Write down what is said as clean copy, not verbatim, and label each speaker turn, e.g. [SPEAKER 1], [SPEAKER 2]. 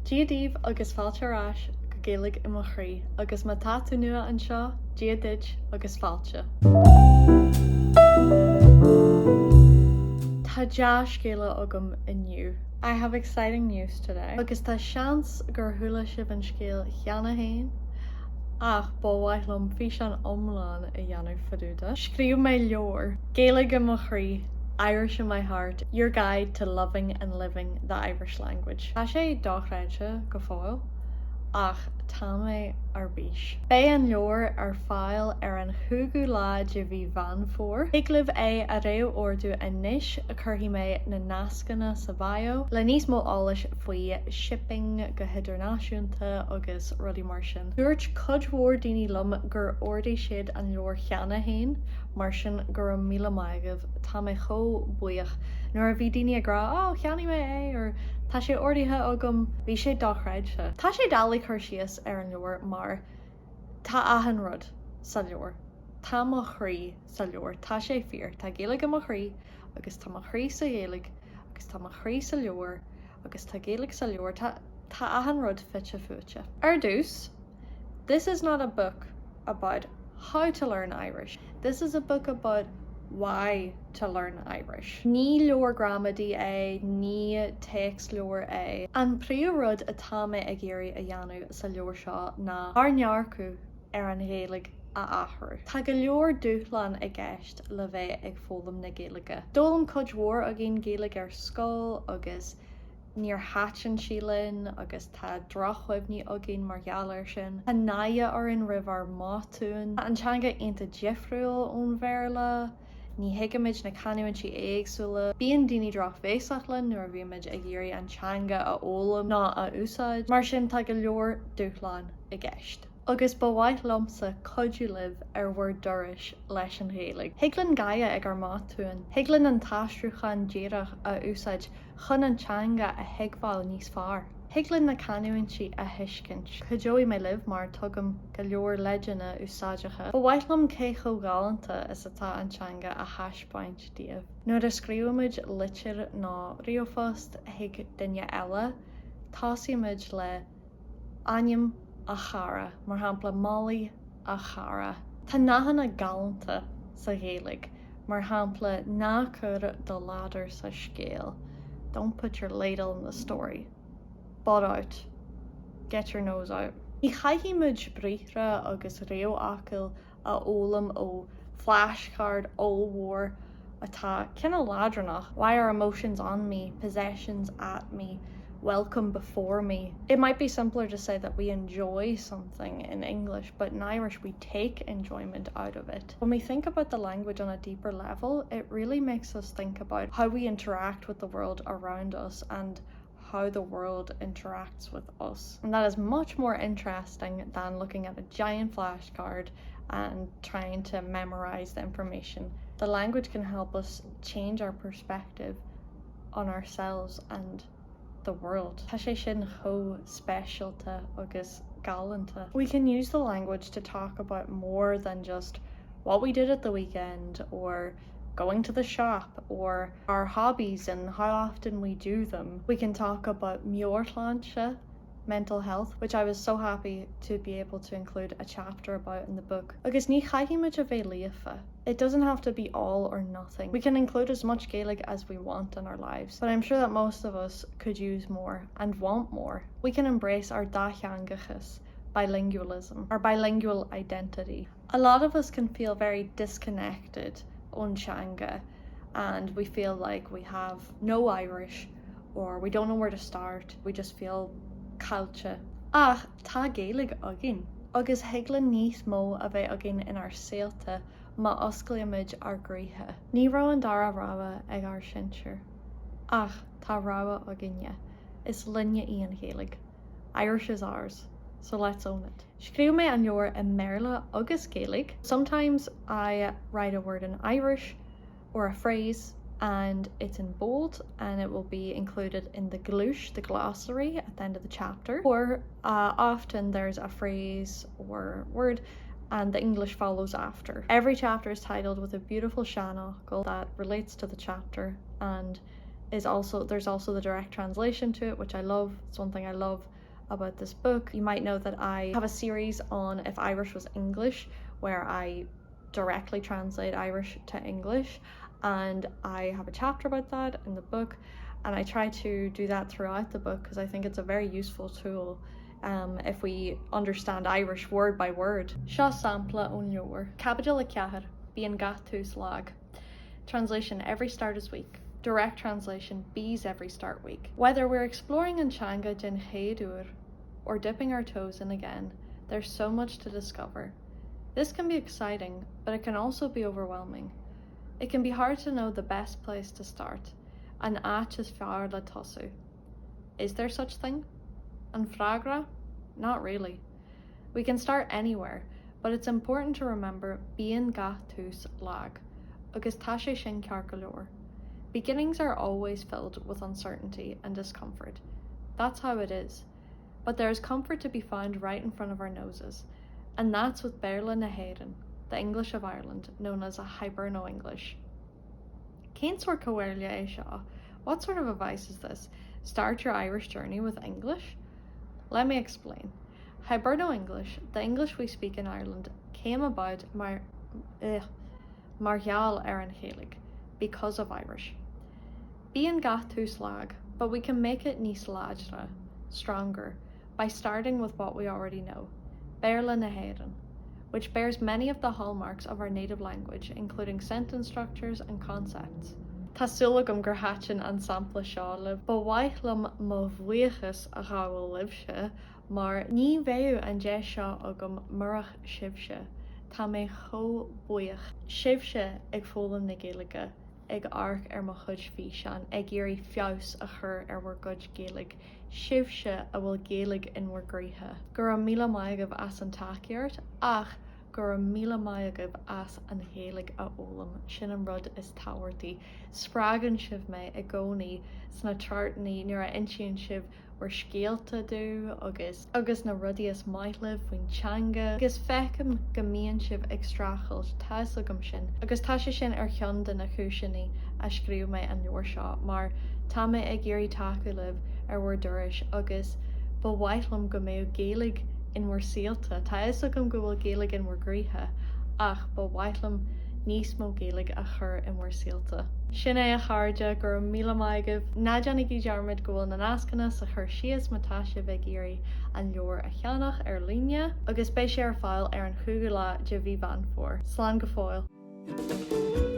[SPEAKER 1] Dia daoibh agus fáilte ar ais go Gaeilge i mo chroí agus má tá tú nua anseo, Dia duit agus fáilte. Tá dea-scéala agam inniu. I have exciting news today. Agus tá seans gur chuala sibh an scéal cheana féin ach ba mhaith liom físeán iomlán a dhéanamh fá dtaobh de. Scríobh mé leabhar, Gaeilge i mo chroí, Irish in my heart, your guide to loving and living the Irish language. Tá sé dochreidte go fóill ach tá mé ar bís. Beidh an leabhar ar fáil ar an chúigiú lá de mhí Mheán Fómhair. Thig libh é a réamhordú anois, cuirfidh mé na nascanna sa bio le níos mó eolais faoi shipping go hidirnáisiúnta agus rudaí mar sin. Dúirt cuid mhór daoine liom gur ordaigh siad an leabhar cheana féin, mar sin go raibh míle maith agaibh, tá mé chomh buíoch. Nuair a bhí daoine ag rá oh cheannaigh mé é or tá sé ordaithe agam, bhí sé dochreidte. Tá sé doiligh cur síos ar an leabhar mar tá achan rud sa leabhar. Tá mo chroí sa leabhar. Tá sé fíor. Tá Gaeilge i mo chroí agus tá mo chroí sa Ghaeilge agus tá mo chroí sa leabhar agus tá Gaeilge sa leabhar. Tá tá achan rud fite fuaite. Ar dtús, this is not a book about how to learn Irish. This is a book about why to learn Irish. Ní leabhar gramadaí é, ní téacsleabhar é. An príomhrud atá mé ag iarraidh a dhéanamh sa leabhar seo ná ár ndearcadh ar an Ghaeilge a athrú. Tá go leor dúshlán i gceist le bheith ag foghlaim na Gaeilge. D'fhoghlaim cuid mhór againn Gaeilge ar scoil agus níor thaitin sí linn agus tá drochchuimhní againn mar gheall air sin. Tá náire orainn roimh ár mbotúin. Tá an teanga iontach difriúil ón Bhéarla. Ní thuigimid na canúintí éagsúla. Bíonn daoine drochbhéasach linn nuair a bhímid ag iarraidh an teanga a fhoghlaim nó a úsáid. Mar sin tá go leor dúshlán i gceist. Agus ba mhaith liomsa cuidiú libh ar bhur dturais leis an Ghaeilge. Thig linn gáire ag ár mbotúin. Thig linn an t-aistriúchán díreach a úsáid chun an teanga a thuigbheáil níos fearr. Thig linn na canúintí a thuiscint. Cuideoidh mé libh mar tugaim go leor leideanna úsáideacha. Ba mhaith liom cé chomh galánta is atá an teanga a thaispeáint daoibh. Nuair a scríobhaimid litir nó ríomhphost chuig duine eile, tosaímid le ainm a chara, mar shampla Molly a chara. Tá nathanna galánta sa Ghaeilge, mar shampla ná cuir do ladar sa scéal, don't put your ladle in the story, butt out, get your nose out. Ní chaithfidh muid briathra agus réamhfhocail a fhoghlaim ó flashcard ollmhór atá cineál leadránach. Why are emotions on me, possessions at me, welcome before me? It might be simpler to say that we enjoy something in English, but in Irish we take enjoyment out of it. When we think about the language on a deeper level, it really makes us think about how we interact with the world around us and how the world interacts with us. And that is much more interesting than looking at a giant flashcard and trying to memorize the information. The language can help us change our perspective on ourselves and the world. Tá sé sin chomh speisialta agus galánta. We can use the language to talk about more than just what we did at the weekend or going to the shop or our hobbies and how often we do them. We can talk about meabhairshláinte, mental health, which I was so happy to be able to include a chapter about in the book. Agus ní chaithfimid a bheith líofa. It doesn't have to be all or nothing. We can include as much Gaeilge as we want in our lives, but I'm sure that most of us could use more and want more. We can embrace our dátheangachas, bilingualism, our bilingual identity. A lot of us can feel very disconnected ón teanga and we feel like we have no Irish or we don't know where to start, we just feel caillte. Ach tá Gaeilge againn. Agus thig linn níos mó a bheith againn inár saolta má osclaímid ár gcroíthe. Ní raibh an dara rogha ag ár sinsir. Ach tá rogha againne. Is linne í an Ghaeilge. Irish is ours, so let's own it. Scríobh mé an leabhar i mBéarla agus Gaeilge. Sometimes I write a word in Irish or a phrase and it's in bold and it will be included in the gluais, the glossary at the end of the chapter. Or uh, often there's a phrase or word and the English follows after. Every chapter is titled with a beautiful seanfhocal that relates to the chapter and is also there's also the direct translation to it, which I love. It's one thing I love. about this book. You might know that I have a series on If Irish Was English where I directly translate Irish to English and I have a chapter about that in the book and I try to do that throughout the book because I think it's a very useful tool um, if we understand Irish word by word. Seo sampla ón leabhar. Caibidil 4, Bíonn gach tús lag. Translation every start is weak. Direct translation bees every start weak. Whether we're exploring an teanga den chéad uair or dipping our toes in again, there's so much to discover. This can be exciting, but it can also be overwhelming. It can be hard to know the best place to start, an áit is fearr le tosú. Is there such thing? An freagra? Not really. We can start anywhere, but it's important to remember bíonn gach tús lag, agus tá sé sin ceart go leor. Beginnings are always filled with uncertainty and discomfort. That's how it is. But there is comfort to be found right in front of our noses, and that's with Béarla na hÉireann, the English of Ireland, known as a Hiberno-English. Cén sórt comhairle é seo? What sort of advice is this? Start your Irish journey with English? Let me explain. Hiberno English, the English we speak in Ireland, came about mar, ugh, mar gheall ar an Ghaeilge, because of Irish. Bíonn gach tús lag, but we can make it níos láidre, stronger, by starting with what we already know, Béarla na hÉireann, which bears many of the hallmarks of our native language, including sentence structures and concepts. Tá súil agam gur thaitin an sampla seo libh. Ba mhaith liom mo bhuíochas a ghabháil libhse mar ní bheadh an deis seo agam murach sibhse. Tá mé chomh buíoch. Sibhse ag foghlaim na Gaeilge, ag amharc ar mo chuid físeán, ag iarraidh feabhas a chur ar bhur gcuid Gaeilge. Sibhse a bhfuil Gaeilge in bhur gcroíthe. Go raibh míle maith agaibh as an tacaíocht ach go raibh míle maith agaibh as an Ghaeilge a fhoghlaim, sin an rud is tábhachtaí. Spreagann sibh mé i gcónaí sna chatanna nuair a insíonn sibh bhur scéalta domh agus agus na rudaí is maith libh faoin teanga agus feicim go mbíonn sibh ag streachailt, tá fhios agam sin agus tá sé sin ar cheann de na cúiseanna a scríobh mé an leabhar seo mar tá mé ag iarraidh tacú libh ar bhur dturais agus ba mhaith liom go mbeadh Gaeilge in bhur saolta. Tá fhios agam go bhfuil Gaeilge in bhur gcroíthe ach ba mhaith liom níos mó Gaeilge a chur in bhur saolta. Sin é a chairde, go raibh míle maith agaibh. Ná déanaigí dearmad go bhfuil na nascanna sa chur síos má tá sibh ag iarraidh an leabhar a cheannach ar líne agus beidh sé ar fáil ar an chúigiú lá de mhí Mheán Fómhair. Slán go fóill.